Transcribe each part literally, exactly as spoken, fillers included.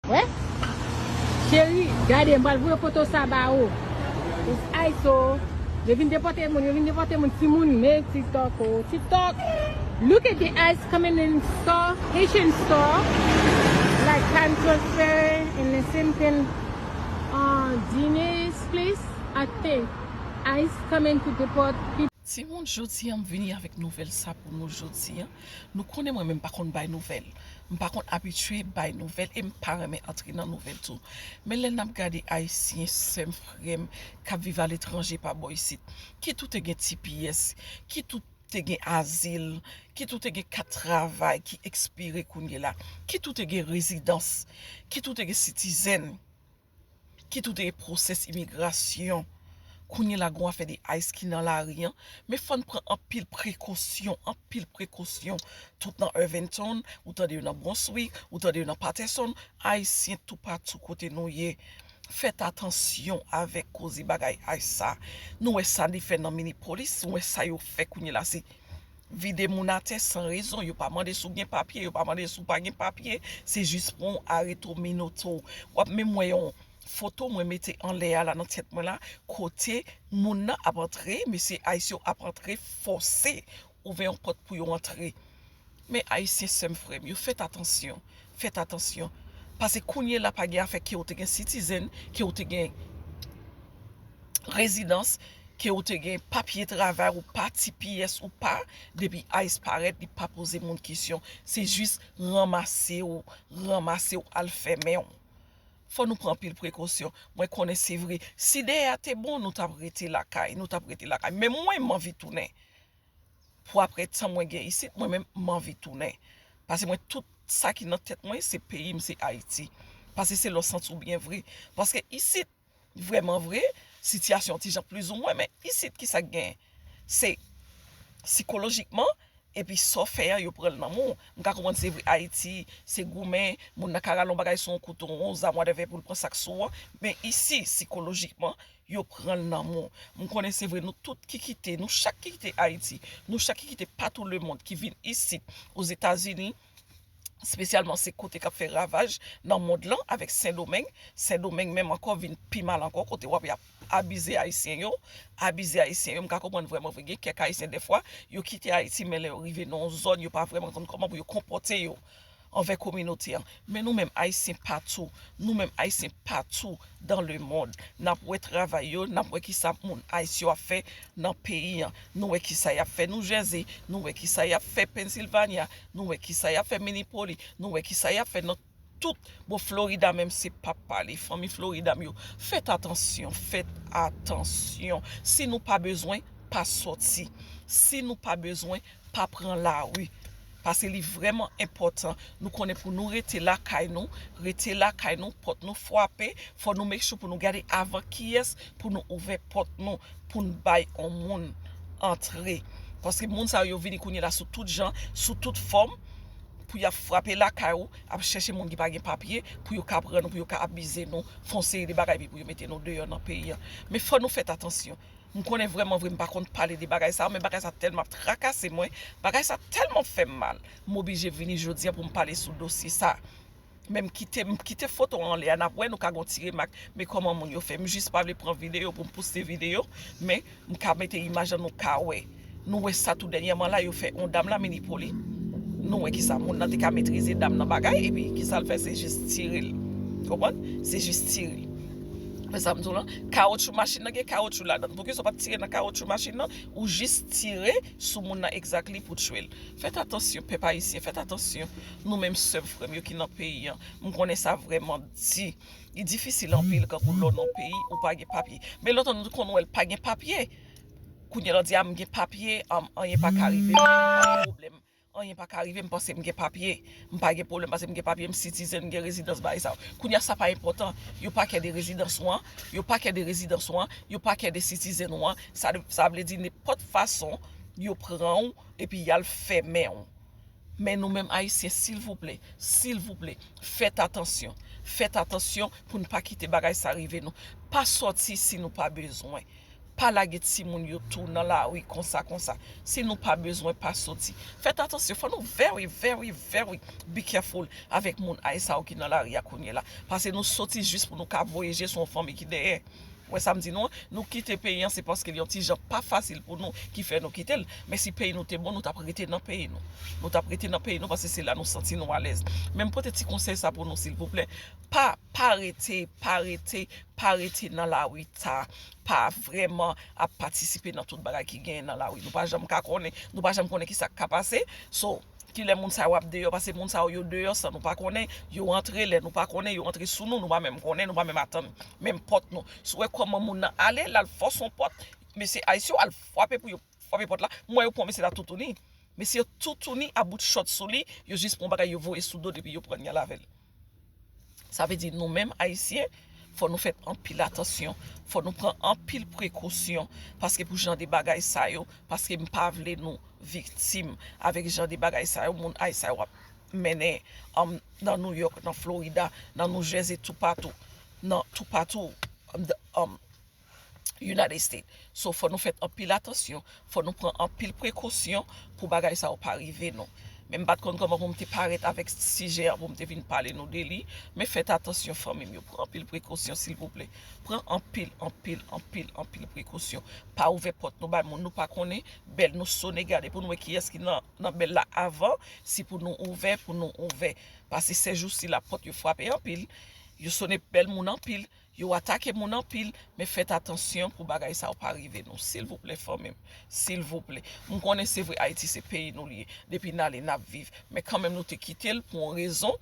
Wè? Cheri, gade, m pral voye foto sa ba ou. It's I S O. Yo vin depòte moun, yo vin depòte moun. Timoun, men TikTok, oh, TikTok. Look at the I C E coming in store, Haitian store. Like time transfer and the same thing. Uh, Dina's place, I think. I C E coming to deport people. Timoun, jodi a m vini avèk nouvèl sa pou nou jodi a. Nou konnen mwen menm m pa konn bay nouvèl. M pa konn abitye bay nouvèl e m pa renmen antre nan nouvèl tou. Men lè n ap gade Ayisyen, sè m, frè m, k ap viv aletranje pa bò isit, kit ou te gen T P S, kit ou te gen azil, kit ou te gen kat travay ki ekspire kounye la, kit ou te gen rezidans, kit ou te gen sitizèn, kit ou te gen pwosès imigrasyon. Kounye la, gon afè de I C E ki nan lari an. Men fò n pran anpil prekosyon, anpil prekosyon. Tout nan Irvington, ou tande yo nan Brunswick, ou tande yo nan Patterson, Ayisyen toupatou kote nou ye. Fèt atansyon avèk koze bagay I C E sa. Nou wè sa li fè nan Minneapolis, nou wè sa yo fè kounye la, se vide moun atè san rezon, yo pa mande si w gen papye, yo pa mande si w pa gen papye, se jis pran w, arete w, menote w. W ap menm wè yon foto mwen mete anlè a la, nan tèt mwen la, kote moun nan ap antre, mesye I C E yo ap antre fòse, ouvè yon pòt pou yo antre. Men Ayisyen, sè m, frè m, yo fèt atansyon, fèt atansyon. Pase kounye la pa gen afè ke w te gen sitizèn, ke w te gen rezidans, ke w te gen papye travay ou pa, T P S ou pa, depi I C E parèt, li pa poze moun kesyon. Se jis ranmase w, ranmase w, al fèmen w. Fò nou pran anpil prekosyon. Mwen konnen se vre. Si dèyè a te bon, nou t ap rete lakay, nou t ap rete lakay. Men mwen, m anvi tounen. Pou apre tan mwen gen isit, mwen menm, m anvi tounen. Pase mwen, tout sa ki nan tèt mwen, se peyi m, se Ayiti. Pase se lè w santi w byen vre. Paske isit, vrèman vre, sitiyasyon an ti jan plizoumwen, men isit, ki sa k genyen? Se sikolojikman, epi sa w fè a, yo pran l nan men w. M ka konprann se vre, Ayiti, se goumen, moun nan ka rale yon bagay sou yon kouto, yon zam, whatever, pou l pran sa k sou w an. Men isi, sikolojikman, yo pran l nan men w. M konnen se vre, nou tout ki kite, nou chak ki kite Ayiti, nou chak ki kite patou lemonn, ki vin isit, Ozetazini, espesyalman se kote k ap fè ravaj nan mond lan avèk Sendomeng. Sendomeng menm ankò vin pi mal ankò, kote w ap y ap abize Ayisyen yo, abize Ayisyen yo. M ka konprann vrèman vre, gen kèk Ayisyen dèfwa, yo kite Ayiti, men lè yo rive nan yon zòn, yo pa vrèman konn kòman pou yo konpòte yo anvè kominote an. Men nou menm Ayisyen patou, nou menm Ayisyen patou dans le monde, n ap wè travay yo, n ap wè kisa moun I C E yo ap fè nan peyi an. Nou wè kisa y ap fè New Jersey, nou wè kisa y ap fè Pennsylvania, nou wè kisa y ap fè Minneapolis, nou wè kisa y ap fè nan tout, bon, Florida menm se pa pale, fanmi Florida m yo. Fèt atansyon, fèt atansyon. Si nou pa bezwen, pa sòti. Si nou pa bezwen, pa pran lari. Pase li vrèman enpòtan. Nou konnen pou nou rete lakay nou, rete lakay nou, pòt nou frape, fò nou make sure pou nou gade avan kiyès pou nou ouvè pòt nou, pou n bay on moun antre. Paske moun sa yo vini kounye la sou tout jan, sou tout fòm, pou y ap frape lakay ou, ap chèche moun ki pa gen papye, pou yo ka pran nou, pou yo ka abize nou, fè on seri de bagay, epi pou yo mete nou deyò nan peyi an. Men fò nou fèt atansyon. M konnen vrèman vre, m pa konn pale de bagay sa, men bagay sa tèlman ap trakase mwen, bagay sa tèlman fè m mal. M oblije vini jodi a pou m pale sou dosye sa. Men m kite, m kite foto anlè a, n ap wè, nou ka gon ti remak. Men kòman moun yo fè? M jis pa vle pran videyo pou m poste videyo, men m ka mete imaj lan, nou ka wè. Nou wè sa tou dènyèman la, yo fè on dam la Minipoli. Nou wè kisa moun nan te ka metrize dam nan bagay, epi kisa l fè, se jis tire l. Konprann? Se jis tire l. Wè sa m di w lan? Kawotchou machin nan gen kawotchou ladan l. Poukisa w pa t tire nan kawotchou machin nan? Ou jis tire sou moun nan exactly pou tchwe l. Fèt atansyon, pèp ayisyen, fèt atansyon. Nou menm sè m, frè m yo ki nan peyi an. M konnen sa vrèman di. Li difisil anpil kankou lè w nan yon peyi ou pa gen papye. Men lontan nou te konn wè l pa gen papye. Kounye a l di, a, m gen papye, a, anyen pa ka rive m, pa gen pwoblèm. Anyen pa ka rive m paske m gen papye. M pa gen pwoblèm paske m gen papye, m sitizen, m gen rezidans, bagay sa yo. Kounye a sa pa enpòtan. Yo pa kè de rezidans ou an, yo pa kè de rezidans ou an, yo pa kè de sitizen ou an. Sa, sa vle di nenpòt fason yo pran w epi y al fèmen w. Men nou menm ayisyen, silvouplè, silvouplè, fèt atansyon. Fèt atansyon pou n pa kite bagay sa rive nou. Pa sòti si nou pa bezwen. Pa lage timoun yo tou nan lari konsa konsa. Si nou pa bezwen, pa soti. Fèt atansyon, fò nou very, very, very be careful avèk moun ay sa yo ki nan lari a kounye la. Paske nou soti jis pou nou ka voye je sou yon fanmi ki dèyè. Wè sa m di nou an, nou kite peyi an, se paske li yon ti jan pa fasil pou nou ki fè nou kite l. Men si peyi nou te bon, nou t ap rete nan peyi nou. Nou t ap rete nan peyi nou paske se la nou santi nou alèz. Men m pote ti konsèy sa pou nou, silvouplè. Pa, pa rete, pa rete, pa rete nan lari ta. Pa vrèman ap patisipe nan tout bagay ki genyen nan lari. Nou pa janm ka konnen, nou pa janm konnen ki sa k ka pase. So, kilè moun sa yo ap deyò, paske moun sa yo, yo deyò san nou pa konnen, yo antre lè nou pa konnen, yo antre sou nou, nou pa menm konnen, nou pa menm atann menm pòt nou. Si w wè kòman moun nan ale, l al fòse yon pòt, mesye ayisyen yo al frape pou yo frape pòt la. M wè yo pran mesye la toutouni. Mesye yo toutouni a bout chòt sou li, yo jis pran bagay yo voye sou do l epi yo pran nyal avè l. Sa vle di nou menm ayisyen, fò nou fè anpil atansyon, fò nou pran anpil prekosyon, paske pou jan de bagay sa yo, paske m pa vle nou viktim avèk jan de bagay sa yo, moun ay sa yo ap mennen um, nan New York, nan Florida, nan New Jersey, toupatou, nan toupatou um, the, um, United States. So, fò nou fè anpil atansyon, fò nou pran anpil prekosyon pou bagay sa yo pa rive nou. Men m pa t konn kòman pou m te parèt avèk sijè an pou m te vin pale nou de li, men fèt atansyon fanmi m yo, pran anpil prekosyon silvouplè. Pran anpil, anpil, anpil, anpil prekosyon. Pa ouvè pòt nou bay moun nou pa konnen, bèl nou sone gade pou nou wè kiyès ki nan, nan bèl la avan, si pou nou ouvè, pou nou ouvè. Paske sèjousi la pòt yo frape anpil, yo sone bèl moun anpil, yo atake moun anpil, men fèt atansyon pou bagay sa yo pa rive nou. Silvouplè, fanmi m. Silvouplè. M konnen se vre Ayiti se peyi nou li ye. Depi n ale n ap viv. Men kanmenm nou te kite l pou yon rezon,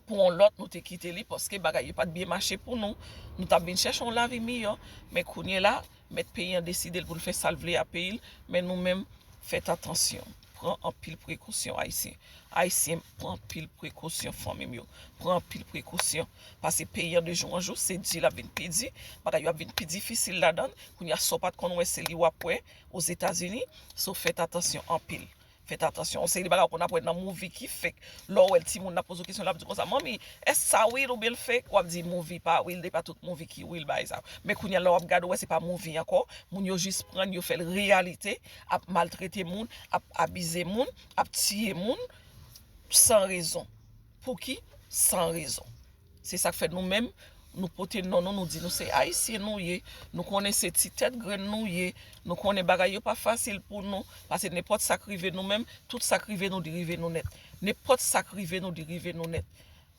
pou yon lòt nou te kite li paske bagay yo pa t byen mache pou nou. Nou t ap vin chèche yon lavi miyò. Men kounye la, mèt peyi an deside l pou l fè sa l vle a peyi l. Men nou menm, fèt atansyon. Pran anpil prekosyon, Ayisyen. Ayisyen, pran anpil prekosyon, fanmi m yo. Pran anpil prekosyon. Paske peyi an de jou an jou, se di l ap vin pi di. Bagay yo ap vin pi difisil ladan l. Kounye a, sa w pa t konn wè, se li w ap wè Ozetazini. So, fèt atansyon anpil. Fèt atansyon. Yon seri de bagay w konn ap wè nan movie ki fake. Lè w wè l, timoun nan poze w kesyon, l ap di konsa, "Manmi, èske sa real oubyen l fake?" W ap di, "Movie pa real, e pa tout movie ki real, bagay sa yo." Men kounye a, lè w ap gade, w wè se pa movie ankò. Moun yo jis pran l, yo fè l reyalite, ap maltrete moun, ap abize moun, ap tiye moun, san rezon. Pouki? San rezon. Se sa k fè nou menm, nou pote non nou, nou di nou se Ayisyen nou ye, nou konnen se ti tèt grenn nou ye, nou konnen bagay yo pa fasil pou nou, paske nenpòt sa k rive nou menm, tout sa k rive nou, li rive nou nèt. Nenpòt sa k rive nou, li rive nou nèt.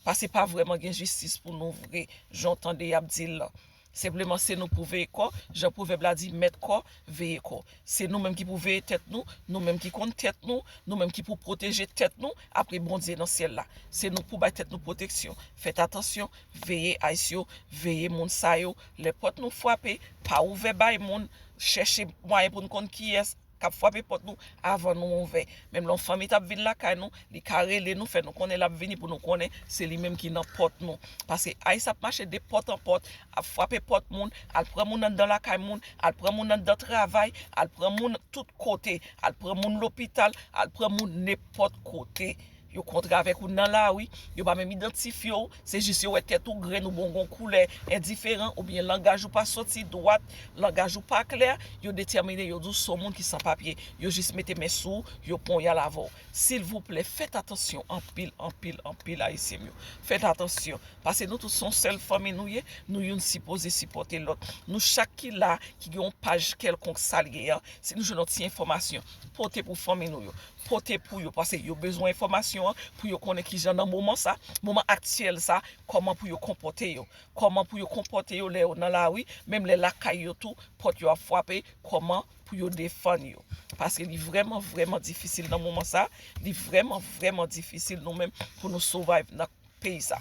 Paske pa vrèman gen jistis pou nou vre, jan w tande y ap di l lan. Senpleman, se nou pou veye kò, jan pwovèb la di, mèt kò, veye kò. Se nou menm ki pou veye tèt nou, nou menm ki konn tèt nou, nou menm ki pou pwoteje tèt nou, apre Bondye nan syèl la. Se nou pou bay tèt nou pwoteksyon. Fèt atansyon, veye ice yo, veye moun sa yo. Lè pòt nou frape, pa ouvè bay moun, chèche mwayen pou n konn kiyès k ap frape pòt nou avan nou ouvè. Menm lè yon fanmi t ap vin lakay nou, li ka rele nou, fè nou konnen l ap vini pou nou konnen se li menm ki nan pòt nou. Paske ice ap mache de pòt an pòt, ap frape pòt moun, al pran moun anndan lakay moun, al pran moun anndan travay, al pran moun tout kote, al pran moun lopital, al pran moun nenpòt kote. Yo kontre avèk ou nan lari, yo pa menm idantifye w, se jis yo wè tèt ou grenn oubyen w gen yon koulè endiferan oubyen langaj ou pa soti dwat, langaj ou pa klè, yo detèmine, yo di w se yon moun ki san papye. Yo jis mete men sou w, yo ponyal avè w. Silvouplè, fèt atansyon anpil, anpil, anpil, Ayisyen m yo. Fèt atansyon. Paske nou tout se yon sèl fanmi nou ye, nou youn sipoze sipòte lòt. Nou chak ki la, ki gen yon paj kèlkonk sa l ye an, si nou jwenn yon ti enfòmasyon, pote pou fanmi nou yo. Pote pou yo, paske yo bezwen enfòmasyon an pou yo konnen kijan nan moman sa, moman aktyèl sa, kòman pou yo konpòte yo. Kòman pou yo konpòte yo lè yo nan lari, menm lè lakay yo tou, pòt yo ap frape, kòman pou yo defann yo. Paske li vrèman, vrèman difisil nan moman sa, li vrèman, vrèman difisil nou menm pou nou survive nan peyi sa.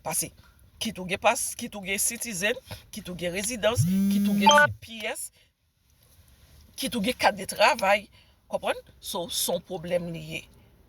Paske, kit ou gen pas, kit ou gen citizen, kit ou gen rezidans, kit ou gen T P S, kit ou gen kat de travay, konprann? So, se yon pwoblèm li ye.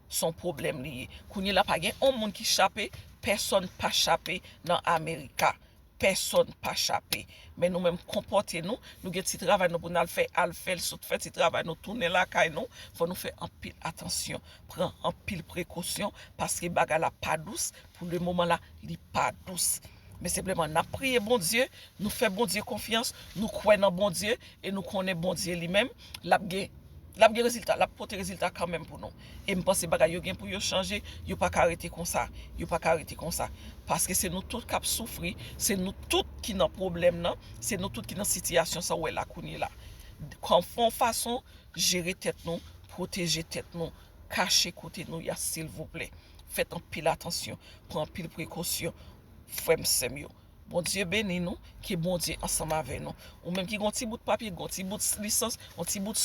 Se yon pwoblèm li ye. Kounye la, pa gen yon moun ki chape, pèsonn pa chape nan Amerika. Pèsonn pa chape. Men nou menm konpòte nou, nou gen ti travay nou pou n al fè, al fè l, sot fè ti travay nou, tounen lakay nou. Fò nou fè anpil atansyon, pran anpil prekosyon, paske bagay la pa dous, pou le moman la, li pa dous. Men senpleman, n ap priye Bondye, nou fè Bondye konfyans, nou kwè nan Bondye, e nou konnen Bondye li menm, l ap gen, l ap gen rezilta, l ap pote rezilta kanmenm pou nou. E m panse bagay yo gen pou yo chanje, yo pa ka rete konsa, yo pa ka rete konsa. Paske se nou tout k ap soufri, se nou tout ki nan pwoblèm nan, se nou tout ki nan sitiyasyon sa w wè la kounye la. Kon fè yon fason, jere tèt nou, pwoteje tèt nou, kache kote nou ye a, silvouplè. Fèt anpil atansyon, pran anpil prekosyon, frè m, sè m yo. Bondye beni nou, ke Bondye ansanm avè nou. Ou menm ki gon ti bout papye, gon ti bout lisans, yon ti bout